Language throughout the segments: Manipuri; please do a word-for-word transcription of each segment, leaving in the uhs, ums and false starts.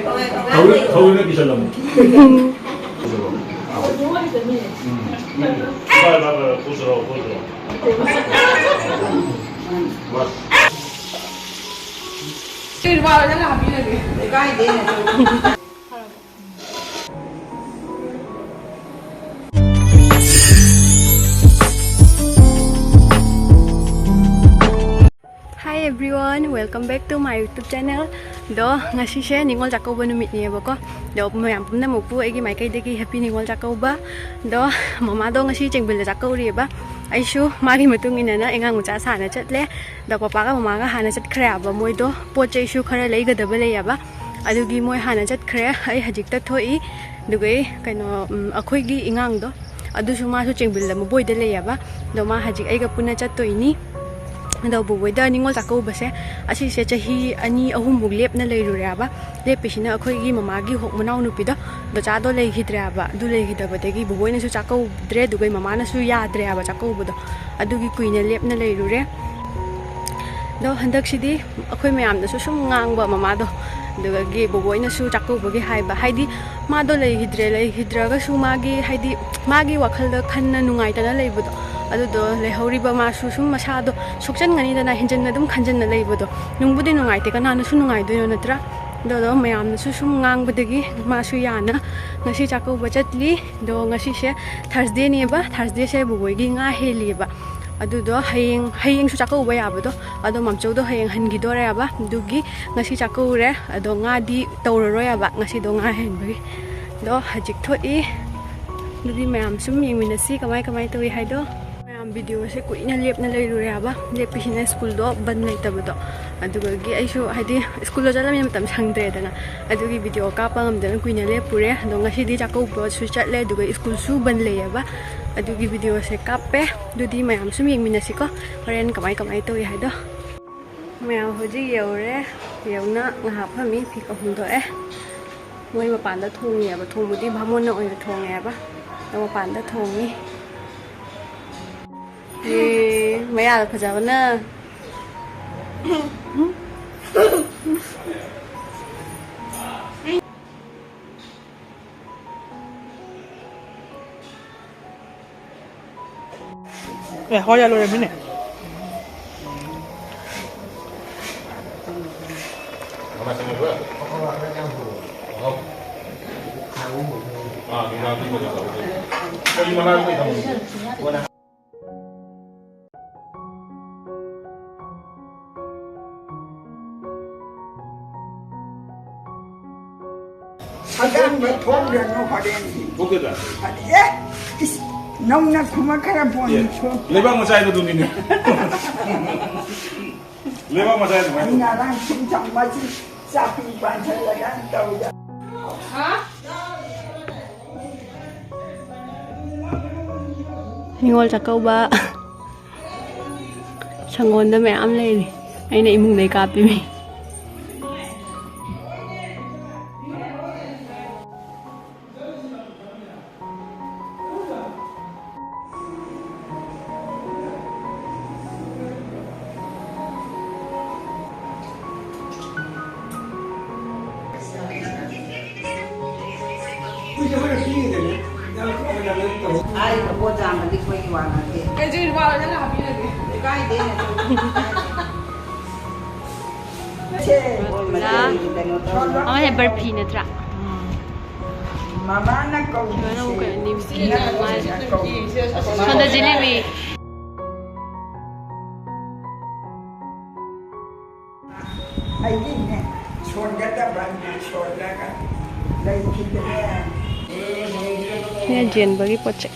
ꯊꯧꯔꯤ-, ꯊꯧꯔꯤꯅ ꯀꯤꯁꯜꯂꯝꯃꯣ꯫ ꯎꯝ꯫ ꯚꯥꯏ, ꯚꯥꯏ, ꯚꯥꯏ, ꯄꯨꯁꯤꯔꯣ, ꯄꯨꯁꯤꯔꯣ꯫ ꯁꯤ ꯂꯨꯄꯥ ꯅꯪꯅ ꯍꯥꯞꯄꯤꯔꯒꯦ꯫ ꯀꯥꯏꯗꯦ꯫ Hi everyone, welcome back to my YouTube channel. ꯑꯗꯣ ꯉꯁꯤꯁꯦ ꯅꯤꯉꯣꯜ ꯆꯥꯛꯀꯧꯕ ꯅꯨꯃꯤꯠꯅꯦꯕꯀꯣ꯫ ꯑꯗꯣ ꯃꯌꯥꯝ ꯄꯨꯝꯅꯃꯛꯄꯨ ꯑꯩꯒꯤ ꯃꯥꯏꯀꯩꯗꯒꯤ happy ꯅꯤꯉꯣꯜ ꯆꯥꯛꯀꯧꯕ꯫ ꯑꯗꯣ ꯃꯃꯥꯗꯣ ꯉꯁꯤ ꯆꯦꯡꯕꯤꯜꯗ ꯆꯥꯛꯀꯧꯔꯤꯑꯕ꯫ ꯑꯩꯁꯨ ꯃꯥꯒꯤ ꯃꯇꯨꯡ ꯏꯟꯅꯅ ꯑꯉꯥꯡ ꯃꯆꯥ ꯁꯥꯅ ꯆꯠꯂꯦ꯫ ꯑꯗꯣ ꯄꯄꯥꯒ ꯃꯃꯥꯒ ꯍꯥꯟꯅ ꯆꯠꯈ꯭ꯔꯦꯕ, ꯃꯣꯏꯗꯣ ꯄꯣꯠ ꯆꯩꯁꯨ ꯈꯔ ꯂꯩꯒꯗꯕ ꯂꯩꯌꯦꯕ꯫ ꯑꯗꯨꯒꯤ ꯃꯣꯏ ꯍꯥꯟꯅ ꯆꯠꯈ꯭ꯔꯦ, ꯑꯩ ꯍꯧꯖꯤꯛꯇ ꯊꯣꯛꯏ꯫ ꯑꯗꯨꯒ ꯑꯩ ꯀꯩꯅꯣ, ꯎꯝ, ꯑꯩꯈꯣꯏꯒꯤ ꯏꯉꯥꯡꯗꯣ, ꯑꯗꯨꯁꯨ ꯃꯥꯁꯨ ꯆꯦꯡꯕꯤꯜꯗ ꯃꯕꯣꯏꯗ ꯂꯩꯌꯦꯕ꯫ ꯑꯗꯣ ꯃꯥ ꯍꯧꯖꯤꯛ ꯑꯩꯒ ꯄꯨꯟꯅ ꯆꯠꯇꯣꯏꯅꯤ꯫ ꯑꯗꯣ ꯕꯣꯕꯣꯏꯗ ꯅꯤꯉꯣꯜ ꯆꯥꯛꯀꯧꯕꯁꯦ, ꯑꯁꯤꯁꯦ ꯆꯍꯤ ꯑꯅꯤ ꯑꯍꯨꯝꯃꯨꯛ ꯂꯦꯞꯅ ꯂꯩꯔꯨꯔꯦꯕ꯫ ꯂꯦꯞꯄꯤꯁꯤꯅ ꯑꯩꯈꯣꯏꯒꯤ ꯃꯃꯥꯒꯤ ꯍꯣꯛ ꯃꯅꯥꯎ ꯅꯨꯄꯤꯗꯣ, ꯗꯣꯆꯥꯗꯣ ꯂꯩꯈꯤꯗ꯭ꯔꯦꯕ꯫ ꯑꯗꯨ ꯂꯩꯈꯤꯗꯕꯗꯒꯤ ꯕꯣꯕꯣꯏꯅꯁꯨ ꯆꯥꯛꯀꯧꯗ꯭ꯔꯦ, ꯑꯗꯨꯒ ꯃꯃꯥꯅꯁꯨ ꯌꯥꯗ꯭ꯔꯦꯕ ꯆꯥꯛꯀꯧꯕꯗꯣ꯫ ꯑꯗꯨꯒꯤ ꯀꯨꯏꯅ ꯂꯦꯞꯅ ꯂꯩꯔꯨꯔꯦ꯫ ꯑꯗꯣ ꯍꯟꯗꯛꯁꯤꯗꯤ ꯑꯩꯈꯣꯏ ꯃꯌꯥꯝꯅꯁꯨ ꯁꯨꯝ ꯉꯥꯡꯕ ꯃꯃꯥꯗꯣ, ꯑꯗꯨꯗꯒꯤ ꯕꯣꯕꯣꯏꯅꯁꯨ ꯆꯥꯛꯀꯧꯕꯒꯤ ꯍꯥꯏꯕ, ꯍꯥꯏꯗꯤ ꯃꯥꯗꯣ ꯂꯩꯈꯤꯗ꯭ꯔꯦ, ꯂꯩꯈꯤꯗ꯭ꯔꯒꯁꯨ ꯃꯥꯒꯤ, ꯍꯥꯏꯗꯤ ꯃꯥꯒꯤ ꯋꯥꯈꯜꯗ ꯈꯟꯅ ꯅꯨꯡꯉꯥꯏꯇꯅ ꯂꯩꯕꯗꯣ, ꯑꯗꯨꯗꯣ ꯂꯩꯍꯧꯔꯤꯕ ꯃꯥꯁꯨ ꯁꯨꯝ ꯃꯁꯥꯗꯣ ꯁꯣꯛꯆꯟꯒꯅꯤꯗꯅ, ꯍꯦꯟꯖꯟꯅ ꯑꯗꯨꯝ ꯈꯟꯖꯟꯅ ꯂꯩꯕꯗꯣ꯫ ꯅꯨꯡꯕꯨꯗꯤ ꯅꯨꯡꯉꯥꯏꯇꯦ, ꯀꯅꯥꯅꯁꯨ ꯅꯨꯡꯉꯥꯏꯗꯣꯏꯅꯣ ꯅꯠꯇ꯭ꯔꯥ? ꯑꯗꯨꯗꯣ ꯃꯌꯥꯝꯅꯁꯨ ꯁꯨꯝ ꯉꯥꯡꯕꯗꯒꯤ ꯃꯥꯁꯨ ꯌꯥꯅ ꯉꯁꯤ ꯆꯥꯛꯀꯧꯕ ꯆꯠꯂꯤ꯫ ꯑꯗꯣ ꯉꯁꯤꯁꯦ Thursdayꯅꯦꯕ, Thursdayꯁꯦ ꯕꯣꯕꯣꯏꯒꯤ ꯉꯥ ꯍꯦꯜꯂꯤꯑꯕ꯫ ꯑꯗꯨꯗꯣ ꯍꯌꯦꯡ, ꯍꯌꯦꯡꯁꯨ ꯆꯥꯛꯀꯧꯕ ꯌꯥꯕꯗꯣ, ꯑꯗꯣ ꯃꯝꯆꯧꯗꯣ ꯍꯌꯦꯡ ꯍꯟꯈꯤꯗꯣꯔꯦꯕ꯫ ꯑꯗꯨꯒꯤ ꯉꯁꯤ ꯆꯥꯛꯀꯧꯔꯦ, ꯑꯗꯣ ꯉꯥꯗꯤ ꯇꯧꯔꯔꯣꯏꯕ ꯉꯁꯤꯗꯣ, ꯉꯥ ꯍꯦꯟꯕꯒꯤ꯫ ꯑꯗꯣ ꯍꯧꯖꯤꯛ ꯊꯣꯛꯏ꯫ ꯑꯗꯨꯗꯤ ꯃꯌꯥꯝ ꯁꯨꯝ ꯌꯦꯡꯃꯤꯟꯅꯁꯤ ꯀꯃꯥꯏ ꯀꯃꯥꯏ ꯇꯧꯏ ꯍꯥꯏꯗꯣ꯫ ꯃꯌꯥꯝ videoꯁꯦ ꯀꯨꯏꯅ ꯂꯦꯞꯅ ꯂꯩꯔꯨꯔꯦꯕ, ꯂꯦꯞꯄꯤꯁꯤꯅ ꯁ꯭ꯀꯨꯜꯗꯣ ꯕꯟ ꯂꯩꯇꯕꯗꯣ꯫ ꯑꯗꯨꯗꯒꯤ ꯑꯩꯁꯨ ꯍꯥꯏꯗꯤ ꯁ꯭ꯀꯨꯜꯗ ꯆꯠꯂꯝꯅꯤꯅ ꯃꯇꯝ ꯁꯪꯗ꯭ꯔꯦꯗꯅ, ꯑꯗꯨꯒꯤ video ꯀꯥꯞꯄ ꯉꯝꯗꯅ ꯀꯨꯏꯅ ꯂꯦꯞꯄꯨꯔꯦ꯫ ꯑꯗꯣ ꯉꯁꯤꯗꯤ ꯆꯥꯛꯀꯧꯕꯁꯨ ꯆꯠꯂꯦ, ꯑꯗꯨꯒ ꯁ꯭ꯀꯨꯜꯁꯨ ꯕꯟ ꯂꯩꯌꯦꯕ꯫ ꯑꯗꯨꯒꯤ videoꯁꯦ ꯀꯥꯞꯄꯦ꯫ ꯑꯗꯨꯗꯤ ꯃꯌꯥꯝ ꯁꯨꯝ ꯌꯦꯡꯃꯤꯟꯅꯁꯤꯀꯣ, ꯍꯣꯔꯦꯟ ꯀꯃꯥꯏ ꯀꯃꯥꯏ ꯇꯧꯏ ꯍꯥꯏꯗꯣ꯫ ꯃꯌꯥꯝ ꯍꯧꯖꯤꯛ ꯌꯧꯔꯦ꯫ ꯌꯧꯅ ꯉꯥꯏꯍꯥꯛ ꯐꯝꯃꯤ, ꯐꯤꯒ ꯍꯣꯡꯗꯣꯛꯑꯦ꯫ ꯃꯣꯏ ꯃꯄꯥꯟꯗ ꯊꯣꯡꯉꯤꯑꯕ, ꯊꯣꯡꯕꯗꯤ ꯕꯥꯃꯣꯟꯅ ꯑꯣꯏꯅ ꯊꯣꯡꯉꯦꯕ꯫ ꯑꯗꯣ ꯃꯄꯥꯟꯗ ꯊꯣꯡꯉꯤ꯫ ꯑꯦ, ꯃꯌꯥꯒ ꯐꯖꯕꯅ꯫ ꯑꯦ, ꯍꯋꯥꯏꯖꯥꯔ ꯂꯣꯏꯔꯝꯃꯤꯅꯦ꯫ ꯁꯒꯥꯡꯗ ꯊꯣꯛꯂꯅꯨ ꯍꯣꯔꯦꯟꯗꯤ꯫ ꯊꯣꯛꯀꯗ꯭ꯔꯥ? ꯑꯦ, ꯏꯁ, ꯅꯧꯅ ꯈꯨꯝꯃꯛꯈ꯭ꯔ ꯄꯣꯠꯅꯤ꯫ ꯑꯦ, ꯊꯣꯛ- ꯂꯩꯕꯥꯛ ꯃꯆꯥ ꯍꯥꯏꯕꯗꯨꯅꯤꯅꯦ꯫ ꯂꯩꯕꯥꯛ ꯃꯆꯥ ꯑꯗꯨꯃꯥꯏꯅ ꯑꯩ ꯇꯧ꯫ ꯉꯔꯥꯡ ꯁꯨꯝ ꯆꯪꯕꯁꯤ ꯆꯥꯛꯄꯤ ꯄꯥꯟꯁꯤꯜꯂꯒ ꯇꯧꯗ꯫ ꯅꯤꯉꯣꯜ ꯆꯥꯛꯀꯧꯕ꯫ ꯁꯪꯒꯣꯟꯗ ꯃꯌꯥꯝ ꯂꯩꯔꯤ꯫ ꯑꯩꯅ ꯏꯃꯨꯡꯗꯩ ꯀꯥꯞꯄꯤꯃꯤ꯫ ꯍꯥꯏꯔꯤꯕ ꯄꯣꯠ ꯆꯥꯝꯕꯗꯤ ꯑꯩꯈꯣꯏꯒꯤ ꯋꯥ ꯅꯠꯇꯦ꯫ ꯀꯩꯁꯨ ꯏꯃꯥ ꯍꯣꯏꯅ ꯍꯥꯞꯄꯤꯔꯒꯦ꯫ ꯀꯥꯏꯗꯦ꯫ ꯁꯦ, ꯔꯁꯒꯨꯜꯂꯥ꯫ ꯀꯩꯅꯣ ꯇꯧꯔꯣ꯫ ꯑꯃꯅ ꯕꯔꯐꯤ ꯅꯠꯇ꯭ꯔꯥ? ꯃꯃꯥꯅ ꯀꯧꯔꯤꯁꯦ꯫ ꯁꯤꯃꯅ ꯑꯃꯨꯛ ꯀꯩꯅꯣ? ꯅꯤꯝꯀꯤ ꯅꯠꯇ꯭ꯔꯥ? ꯃꯥꯜꯂꯦ꯫ ꯁꯣꯝꯗ ꯖꯤꯂꯤꯕꯤ꯫ ꯑꯩꯒꯤꯅꯦ, ꯁꯣꯟꯒꯗꯕꯅ ꯁꯣꯜꯂꯒ ꯂꯩꯈꯤꯗ꯭ꯔꯦ꯫ ꯁꯤꯅ ꯖꯦꯟꯕꯒꯤ ꯄꯣꯠ ꯆꯩ꯫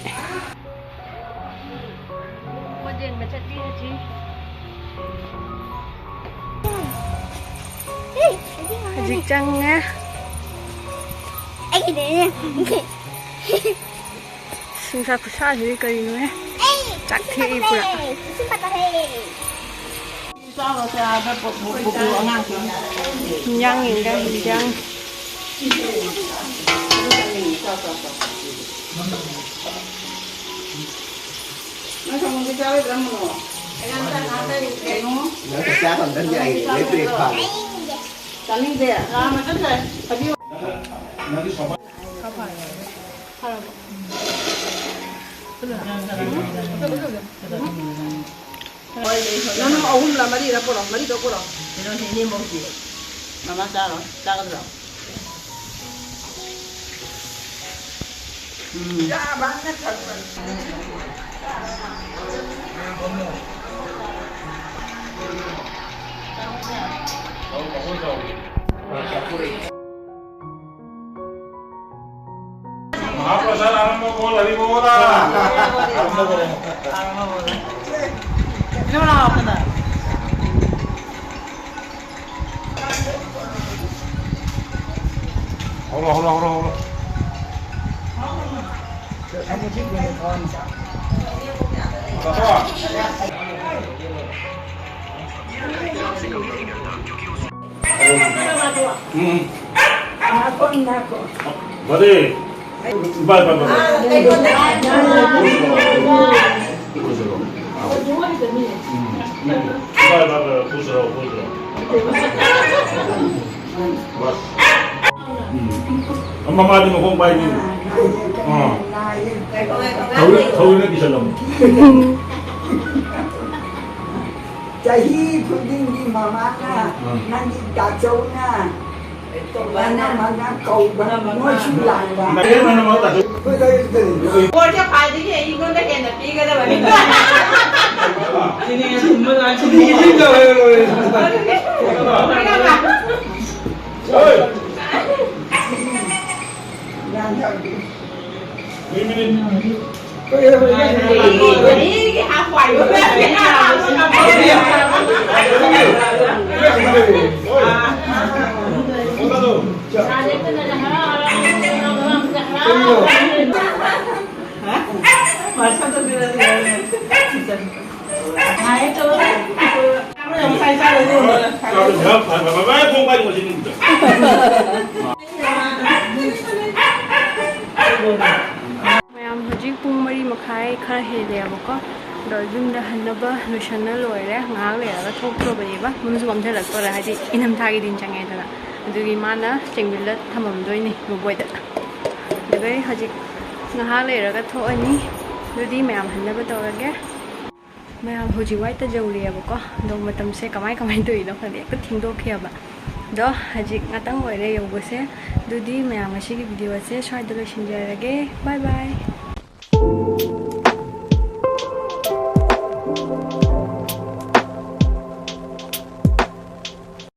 ꯄꯣꯠ ꯌꯦꯟꯕ ꯆꯠꯂꯤ ꯍꯧꯖꯤꯛ꯫ ꯍꯧꯖꯤꯛ ꯆꯪꯉꯦ꯫ ꯑꯩꯒꯤꯗꯤ꯫ ꯅꯨꯡꯁꯥ ꯈꯨꯁꯥꯁꯤꯗꯤ ꯀꯔꯤꯅꯣꯍꯦ? ꯆꯥꯛꯊꯦꯛꯏ ꯄꯨꯔꯥ꯫ ꯏꯁꯤꯡ ꯄꯠꯊꯔꯦ꯫ ꯍꯤꯟꯖꯥꯡ ꯌꯦꯡꯒꯦ, ꯍꯤꯟꯖꯥꯡ꯫ ꯅꯪ ꯁꯪꯒꯣꯝꯗꯤ ꯆꯥꯔꯣꯏꯗ꯭ꯔꯥ, ꯃꯨꯅꯣ? ꯀꯩꯅꯣ? ꯅꯪ ꯆꯥꯛ ꯆꯥꯕ ꯑꯝꯇꯪ ꯌꯥꯏꯌꯦ, ꯅꯣꯏ break ꯐꯥꯕ꯫ ꯆꯥꯅꯤꯡꯗꯦ? ꯉꯥ ꯃꯊꯛ ꯁꯥꯏ꯫ ꯐꯗꯤꯒꯣꯝ꯫ ꯅꯪ ꯑꯍꯨꯝꯂ ꯃꯔꯤꯔ ꯄꯨꯔꯛꯑꯣ, ꯃꯔꯤꯗꯣ ꯄꯨꯔꯛꯑꯣ꯫ ꯀꯩꯅꯣꯁꯦ, ꯏꯅꯦꯝꯕꯣꯛꯁꯦ꯫ ꯃꯃꯥ ꯆꯥꯔꯣ, ꯆꯥꯒꯗ꯭ꯔꯣ? ꯎꯝ꯫ महाप्रसाद आरंभ बोल, हरि बोल। आरंभ करो। होला, होला, होला, होला। हम्म। बरे। Bye, bye, bye, bye. खुश रहो। हम्म। बाय, बाय, बाय, खुश रहो, खुश रहो। बस। ꯎꯝ꯫ ꯃꯃꯥꯗꯤ ꯃꯈꯣꯡ ꯄꯥꯏꯕꯤ꯫ ꯑꯥ꯫ ꯊꯧꯔꯤ-, ꯊꯧꯔꯤꯅ ꯀꯤꯁꯜꯂꯝꯃꯤ꯫ ꯆꯍꯤ ꯈꯨꯗꯤꯡꯒꯤ ꯃꯃꯥꯅ, ꯎꯝ꯫ ꯅꯪꯒꯤ ꯇꯥꯆꯧꯅ ꯃꯅꯥ ꯃꯅꯥ ꯀꯧꯕ ꯃꯣꯏꯁꯨ ꯂꯥꯛꯄ꯫ ꯅꯪꯒꯤ ꯃꯅꯥ ꯃꯅꯥ ꯇꯥꯆꯧ꯫ ꯑꯩꯈꯣꯏ ꯂꯩꯔꯤꯁꯤꯗꯤ꯫ ꯕꯣꯔꯁꯦ ꯈ꯭ꯋꯥꯏꯗꯒꯤ ꯑꯩꯉꯣꯟꯗ ꯍꯦꯟꯅ ꯄꯤꯒꯗꯕꯅꯤ꯫ ꯁꯤꯅꯦ, ꯁꯨꯝꯕ ꯂꯥꯟ ꯁꯨꯝꯕ꯫ ꯂꯣꯏꯔꯦ, ꯂꯣꯏꯔꯦ꯫ ꯑꯗꯨꯅꯦ꯫ ꯍꯣꯏ꯫ ꯃꯌꯥꯝ, ꯍꯧꯖꯤꯛ ꯄꯨꯡ ꯃꯔꯤ ꯃꯈꯥꯏ ꯈꯔ ꯍꯦꯜꯂꯦꯕꯀꯣ꯫ ꯑꯗꯣ ꯌꯨꯝꯗ ꯍꯟꯅꯕ ꯂꯣꯏꯁꯟꯅ ꯂꯣꯏꯔꯦ꯫ ꯉꯥꯏꯍꯥꯛ ꯂꯩꯔꯒ ꯊꯣꯛꯇ꯭ꯔꯕꯅꯦꯕ꯫ ꯃꯝꯁꯨ ꯃꯝꯁꯤꯜꯂꯛꯇꯣꯔꯦ, ꯍꯥꯏꯗꯤ ꯏꯪꯊꯝꯊꯥꯒꯤ ꯗꯤꯟ ꯆꯪꯉꯦꯗꯅ꯫ ꯑꯗꯨꯒꯤ ꯃꯥꯅ ꯆꯦꯡꯕꯤꯜꯗ ꯊꯝꯃꯝꯗꯣꯏꯅꯤ ꯕꯣꯕꯣꯏꯗ꯫ ꯑꯗꯨꯒ ꯑꯩ ꯍꯧꯖꯤꯛ ꯉꯥꯏꯍꯥꯛ ꯂꯩꯔꯒ ꯊꯣꯛꯑꯅꯤ꯫ ꯑꯗꯨꯗꯤ ꯃꯌꯥꯝ ꯍꯟꯅꯕ ꯇꯧꯔꯒꯦ꯫ ꯃꯌꯥꯝ ꯍꯧꯖꯤꯛ ꯋꯥꯏ ꯇꯥꯖꯧꯔꯦꯕꯀꯣ꯫ ꯑꯗꯣ ꯃꯇꯝꯁꯦ ꯀꯃꯥꯏ ꯀꯃꯥꯏꯅ ꯇꯧꯔꯤꯅꯣ ꯈꯪꯗꯦ, ꯍꯦꯛꯇ ꯊꯦꯡꯗꯣꯛꯈꯤꯑꯕ꯫ ꯑꯗꯣ ꯍꯧꯖꯤꯛ ꯉꯥꯛꯇꯪ ꯑꯣꯏꯔꯦ ꯌꯧꯕꯁꯦ꯫ ꯑꯗꯨꯗꯤ ꯃꯌꯥꯝ, ꯉꯁꯤꯒꯤ video ꯑꯁꯦ ꯁ꯭ꯋꯥꯏꯗ ꯂꯣꯏꯁꯤꯟꯖꯔꯒꯦ꯫ Bye bye꯫